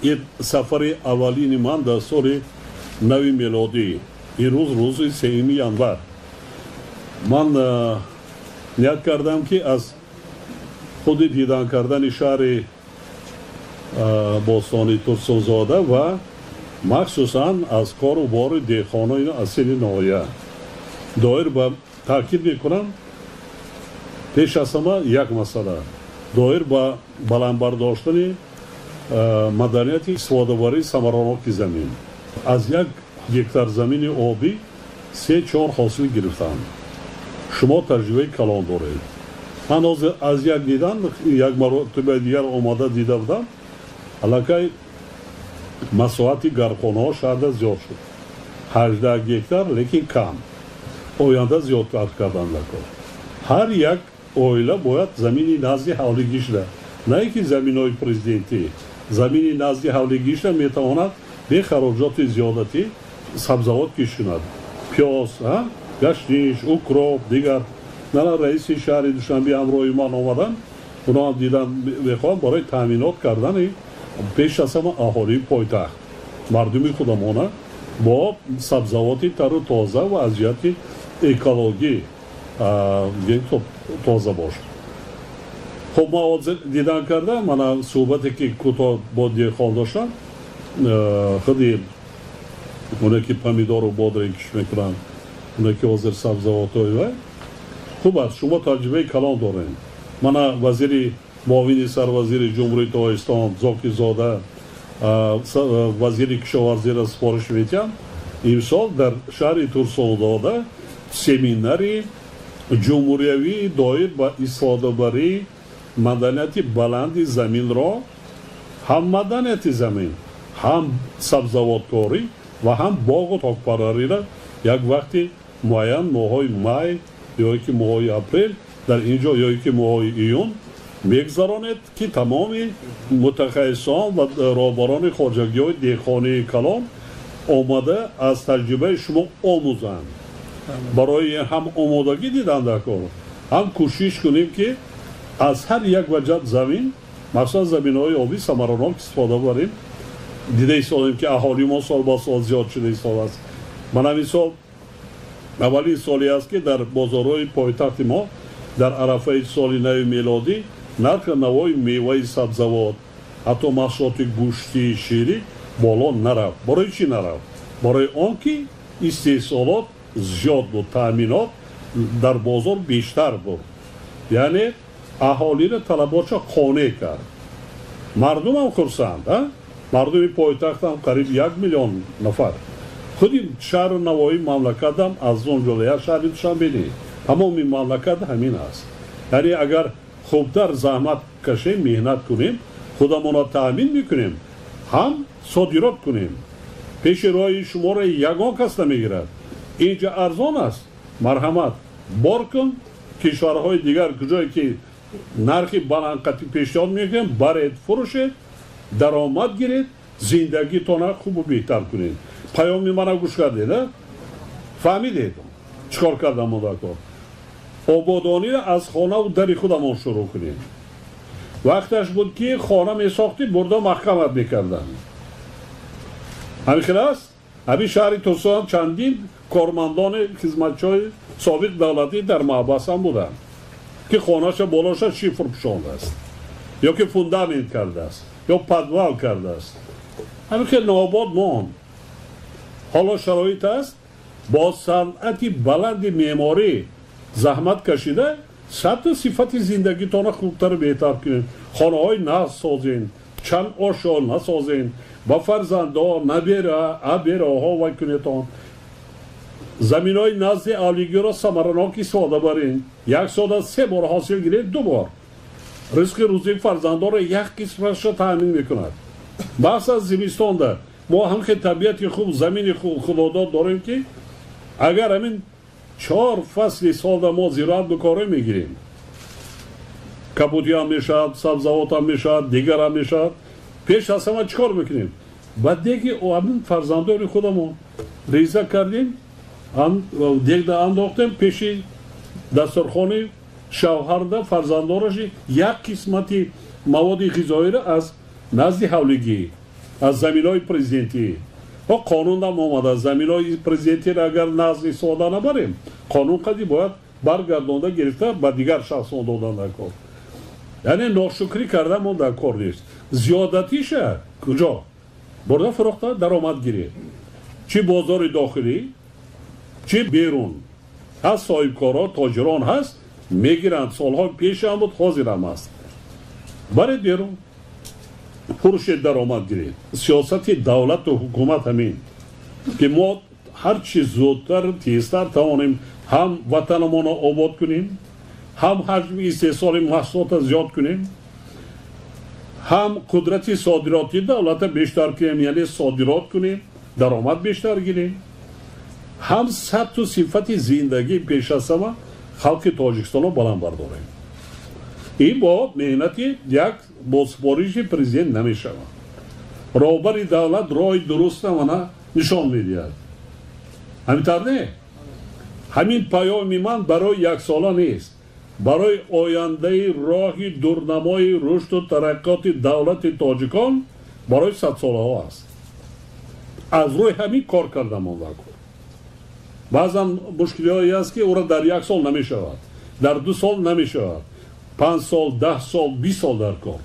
Ин сафари аввалини ман дар соли нави мелодӣ, имрӯз рӯзи 3 январ. Ман ният кардам, ки аз худи дидан кардани шаҳри бостони Турсунзода ва махсусан аз кору бори деҳқонони асили ноҳия доир ба таъкид мекунам. Пеш аз ҳама як масъала доир ба баланд бардоштани маданияти истифодабарии самараноки замин. Аз 1 гектар замини обӣ 3-4 ҳосил гирифтам. Шумо таҷрибаи калон доред. Ман ҳозир аз як дидан, як маротиба дигар омада дида будам, аллакай масоҳати гармхонаҳо шаҳрда зиёд шуд, 18 гектар, лекин кам. Оянда зиёдтар кардан даркор. Ҳар як оила бояд замини назди ҳавлигишда, на ин ки заминҳои президентӣ, замини назди ҳавлигишда метавонад бе хароҷоти зиёдатӣ сабзавот кишт кунад, пиёз, гашниш, укроп, дигар. Нана раиси шаҳри Душанбе ҳамроҳи ман омадан, оно ҳам дидан мехоҳам барои таъминот кардани пеш аз ҳама аҳолии пойтахт, мардуми худамона бо сабзавоти тару тоза ва аз ҷиҳати экологӣ тоза бошад. Хуб, ман ҳозир дидан кардам, мана суҳбате ки кӯтоҳ бо деҳқон доштам, худи оне ки помидору бодринг кишт мекунанд, оне ки ҳозир сабзавотҳои вай хуб аст. Шумо таҷрибаи калон доред. Мана вазири муовини сарвазири Ҷумҳурии Тоҷикистон Зокизода, вазири кишоварзиро супориш медиҳам, имсол дар шаҳри Турсунзода семинари ҷумҳуриявии доир ба истифодабарии маданияти баланди заминро, ҳам маданияти замин, ҳам сабзавоткорӣ ва ҳам боғу токпарвариро як вақти муайян, моҳҳои май ё ки моҳҳои апрел дар ин ҷо ё ки моҳҳои июн мегузаронед, ки тамоми мутахассисон ва роҳбарони хоҷагиҳои деҳқонии калон омада аз таҷрибаи шумо омӯзанд. Барои ҳам омодагӣ дидан дар кор, ҳам кӯшиш кунем, ки аз ҳар як ваҷаб замин, махсусан заминҳои обӣ, самаранок истифода барем. Дида истодем, ки аҳолии мо сол ба сол зиёд шуда истодааст. Ман ҳамин сол аввалин соле аст, ки дар бозорҳои пойтахти мо дар арафаи соли нави мелодӣ нархи навои меваи сабзавот, ҳатто маҳсулоти гӯштӣ, ширӣ боло нарафт. Барои чӣ нарафт? Барои он ки истеҳсолот зиёд буд, таъминот дар бозор бештар буд, яъне аҳолиро талаботша қонеъ кард. Мардумам хурсанд, мардуми пойтахтам қариб 1 миллион нафар. Худи шаҳру навоии мамлакатам, аз он ҷумла як шаҳри Душанбе не, тамоми мамлакат ҳамин аст. Яъне агар хубтар заҳмат кашем, меҳнат кунем, худамонро таъмин мекунем, ҳам содирот кунем. Пеши роҳи шуморо ягон кас намегирад. Инҷа арзон аст, марҳамат, бор кун. Кишварҳои дигар, куҷое ки нархи баландқати пешниҳод мекунем, баред, фурӯшед, даромад гиред, зиндагитона хубу беҳтар кунед. Паёми мана гӯш кардед, фаҳмидед чӣ кор кардам? Мудакор ободониро аз хонаву дари худамон шурӯъ кунем. Вақташ буд, ки хона месохтӣ, бурда маҳкамат мекарданд. Ҳамин хел аст. Ҳамин шаҳри Турсон чандин кормандони хизматчиҳои собиқ давлатӣ дар маҳбас ҳам буданд, ки хонаша болоша шифр пӯшондааст ё ки фундамент кардааст ё подвал кардааст. Ҳамин хел нообод монд. Ҳоло шароит аст, бо санъати баланди меъморӣ заҳмат кашида сатҳу сифати зиндагитонро хубтару беҳтар кунед. Хонаҳои нағз созен, чанд ошо насозен, ба фарзандо, набера, абераҳо вай кунедон. Заминҳои назди авлигиро самаранок истифода барен. Як сода 3 бор ҳосил гиред, 2 бор ризқи рӯзии фарзандонро як қисмашро таъмин мекунад. Баҳс аз зимистонда мо ҳам хел табиати хуб, замини хуб худодод дорем, ки агар ҳамин 4 фасли солда мо зироат бикорем, мегирем, кабудиам мешавад, сабзавотам мешавад, дигарам мешавад. Пеш аз ҳама чӣ кор мекунем? Ба деги ҳамин фарзандони худамон реза кардем, дегда андохтем, пеши дастархони шавҳарда фарзандонаши як қисмати маводи ғизоиро аз назди ҳавлигӣ. Аз заминҳои президентӣ. Қонун ҳам омада, заминҳои президентиро агар назд истифода набарем, қонун қади бояд баргардонда гирифта ба дигар шахсон додан дар кор. Яъне ношукрӣ кардан дар кор нест. Зиёдатиша куҷо? Бурда фурӯхта даромад гиред. Чӣ бозори дохилӣ, чӣ берун. Ҳаст соҳибкорҳо, тоҷирон ҳаст, мегиранд. Солҳои пешам буд, ҳозирам аст. Баред берун, фурӯшед, даромад гиред. Сиёсати давлату ҳукумат ҳамин ки мо ҳарчи зудтар, тезтар тавонем ҳам ватанамонро обод кунем, ҳам ҳаҷми истеҳсоли маҳсулотро зиёд кунем, ҳам қудрати содиротии давлатро бештар кунем, яъне содирот кунем, даромад бештар гирем, ҳам сатҳу сифати зиндагии пеш аз ҳама халқи Тоҷикистонро баланд бардорем. Ин бо меҳнати як бо супориши президент намешавад. Роҳбари давлат роҳи дурустро мана нишон медиҳад. Ҳамин тавр не? Ҳамин паёми ман барои яксола нест, барои ояндаи роҳи дурнамои рушду тараққиёти давлати тоҷикон барои садсолаҳо аст. Аз рӯи ҳамин кор кардам он кор. Баъзан мушкилиҳое аст, ки ӯро дар як сол намешавад, дар 2 сол намешавад, 5 сол, 10 сол, 20 сол дар кор.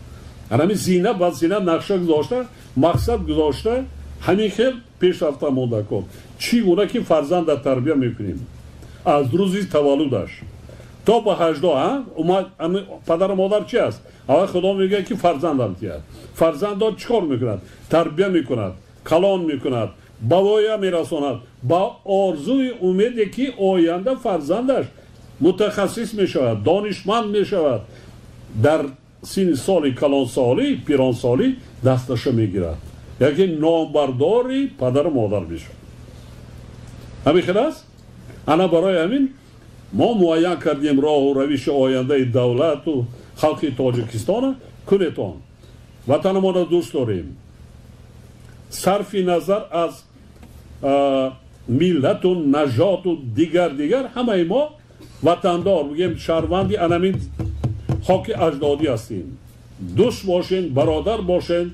Ҳамин зина ба зина нақша гузошта, мақсад гузошта, ҳамин хел пеш рафта монда кор. Чӣ гуна ки фарзанда тарбия мекунем аз рӯзи таваллудаш то ба 18, падару модар чи аст? Аввал Худо мегӯяд, ки фарзандам тиҳад. Фарзандо чӣ кор мекунад? Тарбия мекунад, калон мекунад, ба воя мерасонад, ба орзуи умеде ки оянда фарзандаш мутахассис мешавад, донишманд мешавад, дар синни соли калонсолӣ, пиронсолӣ дасташа мегирад, яке номбардори падару модар мешавад. Ҳамин хел аст? Ана барои ҳамин мо муайян кардем роҳу равиши ояндаи давлату халқи Тоҷикистона. Кунетон, ватанамонро дӯст дорем, сарфи назар аз миллату нажоду дигар дигар, ҳамаи мо ватандор, бигем шаҳрванди анамин хоки аҷдодӣ ҳастем. Дӯст бошен, бародар бошен,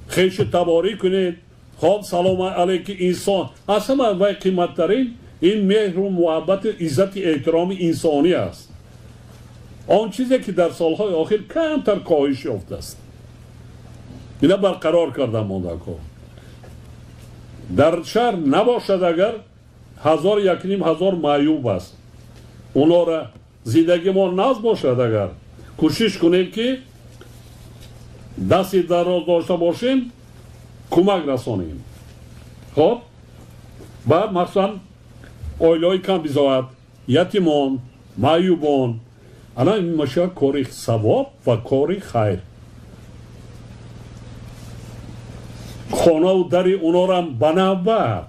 хешу таборӣ кунед. Хоб, салому алайки инсон аз ҳама вай қиматтарин ин меҳру муҳаббату иззати эҳтироми инсонӣ аст. Он чизе ки дар солҳои охир камтар коҳиш ёфтааст, ина барқарор карда монда кор. Дар шаҳр набошад агар 1000, 1500 маъюб аст, онора зиндагимон наз бошад агар кӯшиш кунем ки дасти дароз дошта бошем, кӯмак расонем. Хоб, баъд махсусан оилаҳои камбизоат, ятимон, маъюбон, ана ин мешавад кори савоб ва кори хайр. Хонаву дари онорам ба навбат,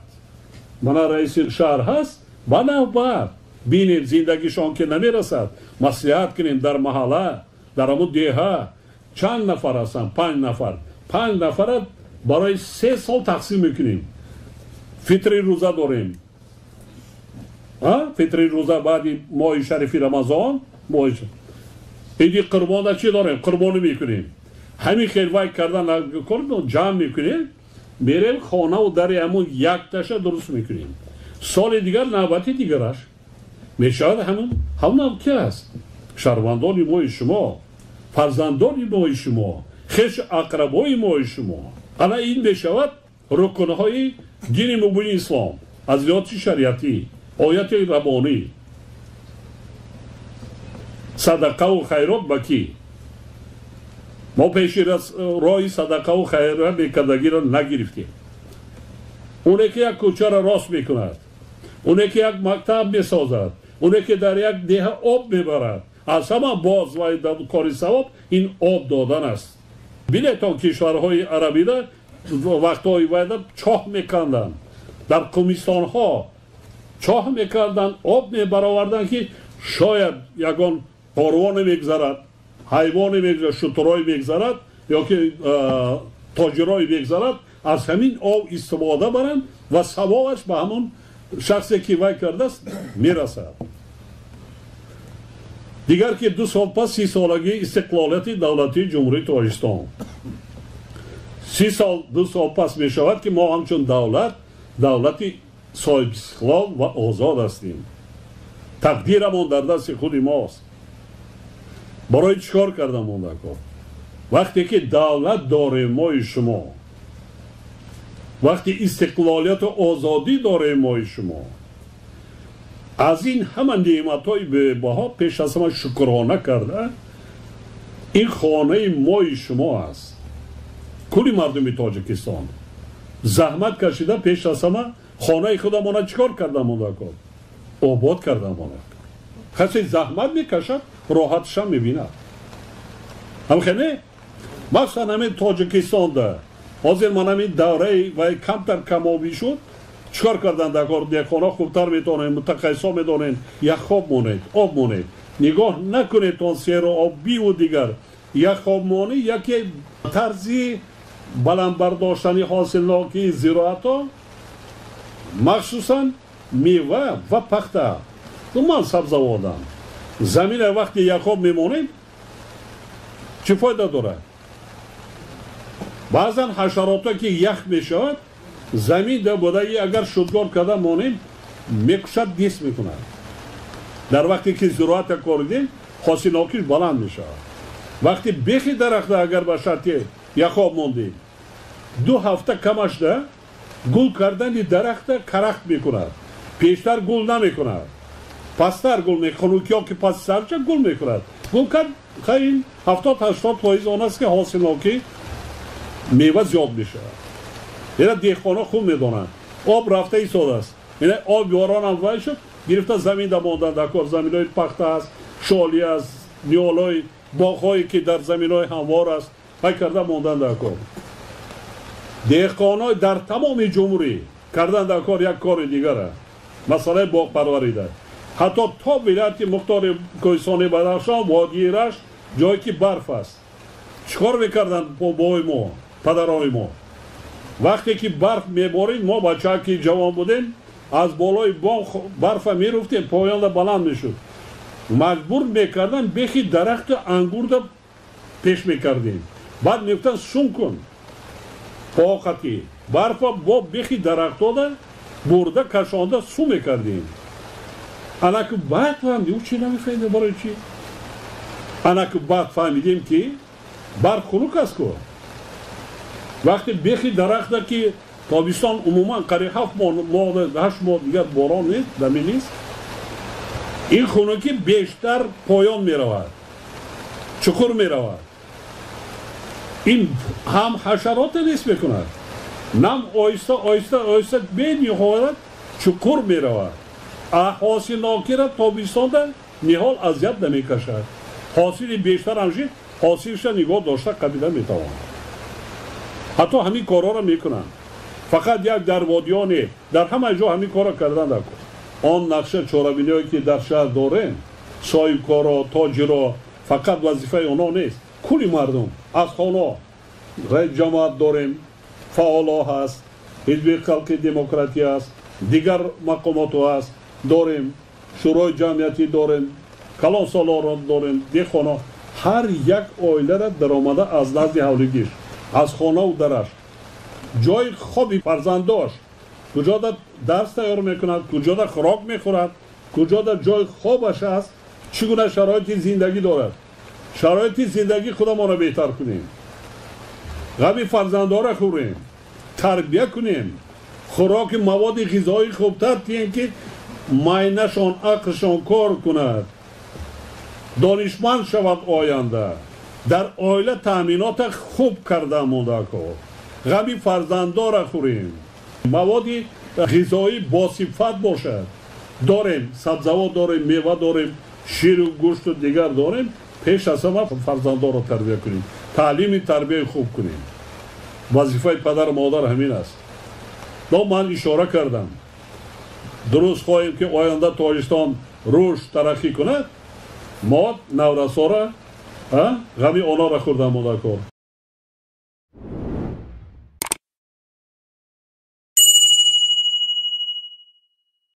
мана раиси шаҳр ҳаст, ба навбат бинем зиндагишон ки намерасад, маслиҳат кунем дар маҳалла, дар ҳамун деҳа чанд нафар ҳастанд, 5 нафар, 5 нафара барои 3 сол тақсим мекунем. Фитри рӯза дорем, фитри рӯза баъди моҳи шарифи Рамазон, иди қурбонда чӣ дорем? Қурбонӣ мекунем. Ҳамин хел вай кардан ҷамъ мекунем, мерем хонаву дари ҳамун якташа дуруст мекунем. Соли дигар навбати дигараш мешавад. Ҳамун ки аст? Шаҳрвандони мои шумо, фарзандони мои шумо, хешу ақрабои мои шумо. Ана ин мешавад рукнҳои дини мубини ислом аз лиҳози шариатӣ, ояти рабонӣ. Садақаву хайрот ба кӣ? Мо пеши роҳи садақаву хайра мекардагиро нагирифтем. Оне ки як кӯчаро рост мекунад, оне ки як мактаб месозад, оне ки дар як деҳа об мебарад, аз ҳама боз ва кори савоб ин об додан аст. Бинетон кишварҳои арабида вақтҳои вайда чоҳ меканданд, дар қумистонҳо чоҳ мекарданд, об мебароварданд, ки шояд ягон корвоне мегзарад, ҳайвоне мегзарад, шутурое мегзарад ё ки тоҷирое мегзарад, аз ҳамин об истифода баранд ва савобаш ба ҳамон шахсе ки вай кардааст мерасад. Дигар ки 2 сол пас 30 солагии истиқлолияти давлатии Ҷумҳурии Тоҷикистон, 30 сол, 2 сол пас мешавад, ки мо ҳамчун давлат, давлати соҳибистиқлол ва озод ҳастем. Тақдирамон дар дасти худи мост. Барои чӣ кор кардам ондако? Вақте ки давлат дорем мои шумо, вақти истиқлолияту озодӣ дорем мои шумо, аз ин ҳама неъматҳои бебаҳо пеш аз ҳама шукрона карда, ин хонаи мои шумо аст. Кулли мардуми Тоҷикистон заҳмат кашида пеш аз ҳама хонаи худамона чӣ кор кардам ондако? Обод кардам ондако. Касе заҳмат мекашад, роҳатшам мебинад. Ҳамхене? Махсусан ҳамин Тоҷикистонда ҳозир ман ҳамин давраи вай камтар камобӣ шуд, чикор кардан дар кор? Деҳқонҳо хубтар метавонед, мутахассисҳо медонед, яххоб монед, об монед, нигоҳ накунед он серу оббиву дигар. Яххобмонӣ яке тарзи баланд бардоштани ҳосилнокии зироатҳо, махсусан мева ва пахта, умуман сабзаводам. Замина вақти яхоб мемонем, чӣ фоида дорад? Баъзан ҳашаротҳо ки ях мешавад, замин да будаги агар шудгор карда монем, мекушад, нест мекунад. Дар вақте ки зироата коридем, ҳосилнокиш баланд мешавад. Вақти бехи дарахта агар ба шарти яхоб мондем, 2 ҳафта камашда гул кардани дарахта карахт мекунад. Пештар гул намекунад, пасттар гул мекунад, хунукиҳо ки паси сарча гул мекунад. Гул кард, ин 70-80% он аст, ки ҳосилнокӣ мева зиёд мешавад. Ина деҳқонҳо хуб медонанд. Об рафта истодааст. Ина об боронам вай шуд, гирифта заминда мондан дар кор. Заминҳои пахта аст, шолӣ аст, ниҳолҳои боғҳое ки дар заминҳои ҳамвор аст, вай карда мондан дар кор. Деҳқонҳо дар тамоми ҷумҳурӣ кардан дар кор як кори дигар аст, масъалаи боғпарварида. Ҳатто то вилояти мухтори Кӯҳистони Бадахшон, водии Рашт, ҷое ки барф аст, чӣ кор мекарданд бобои мо, падарони мо? Вақте ки барф меборид, мо бачаҳо ки ҷавон будем, аз болои бом барфа меруфтем, поёнда баланд мешуд. Маҷбур мекарданд, бехи дарахту ангурда пеш мекардем. Баъд мегуфтанд сум кун поқати барфа бо бехи дарахтода бурда кашонда сум мекардем. Анаку баъд фаҳмидем, чӣ намефаҳмидем барои чӣ? Анаку баъд фаҳмидем, ки барф хунук аст ку. Вақти бехи дарахта ки тобистон умуман қариб 7 моҳ, 8 моҳ дигар борон нест, дами нест, ин хунукӣ бештар поён меравад, чуқур меравад. Ин ҳам ҳашароте нест мекунад, нам оҳиста оҳиста оҳиста бениҳоят чуқур меравад. А ҳосилнокиро тобистонда ниҳол азият намекашад. Ҳосили бештар ҳам шид, ҳосилша нигоҳ дошта қабида метавонад. Ҳатто ҳамин корҳоро мекунанд. Фақат як дар водиҳо не, дар ҳама ҷо ҳамин корро кардан дар кор. Он нақша чорабиниҳое ки дар шаҳр дорем, соҳибкоро, тоҷиро, фақат вазифаи онҳо нест. Кулли мардум аз хона раис ҷамоат дорем, фаъоло ҳаст, ҳизби халқи демократӣ аст, дигар мақомотҳо ҳаст, дорем, шӯрои ҷамъиятӣ дорем, калонсолоро дорем, деҳқоно. Ҳар як оилара даромада аз назди ҳавлигиш, аз хонаву дараш, ҷои хоби фарзандош, куҷода дарс тайёр мекунад, куҷода хӯрок мехӯрад, куҷода ҷои хобаш аст, чӣ гуна шароити зиндагӣ дорад. Шароити зиндагӣ худамонро беҳтар кунем, ғами фарзандора хӯрем, тарбия кунем, хӯроки маводи ғизоӣ хубтар тием, ки майнашон, ақлшон кор кунад, донишманд шавад оянда. Дар оила таъминота хуб карда мондако, ғами фарзандора хӯрем, маводи ғизоӣ босифат бошад. Дорем сабзавот, дорем мева, дорем ширу гӯшту дигар дорем. Пеш аз ҳама фарзандорро тарбия кунем, таълими тарбияи хуб кунем. Вазифаи падару модар ҳамин аст. Но ман ишора кардам, дуруст хоҳем ки оянда Тоҷикистон рушд тараққӣ кунад, мо наврасора ғами онҳоро хӯрда монда кор.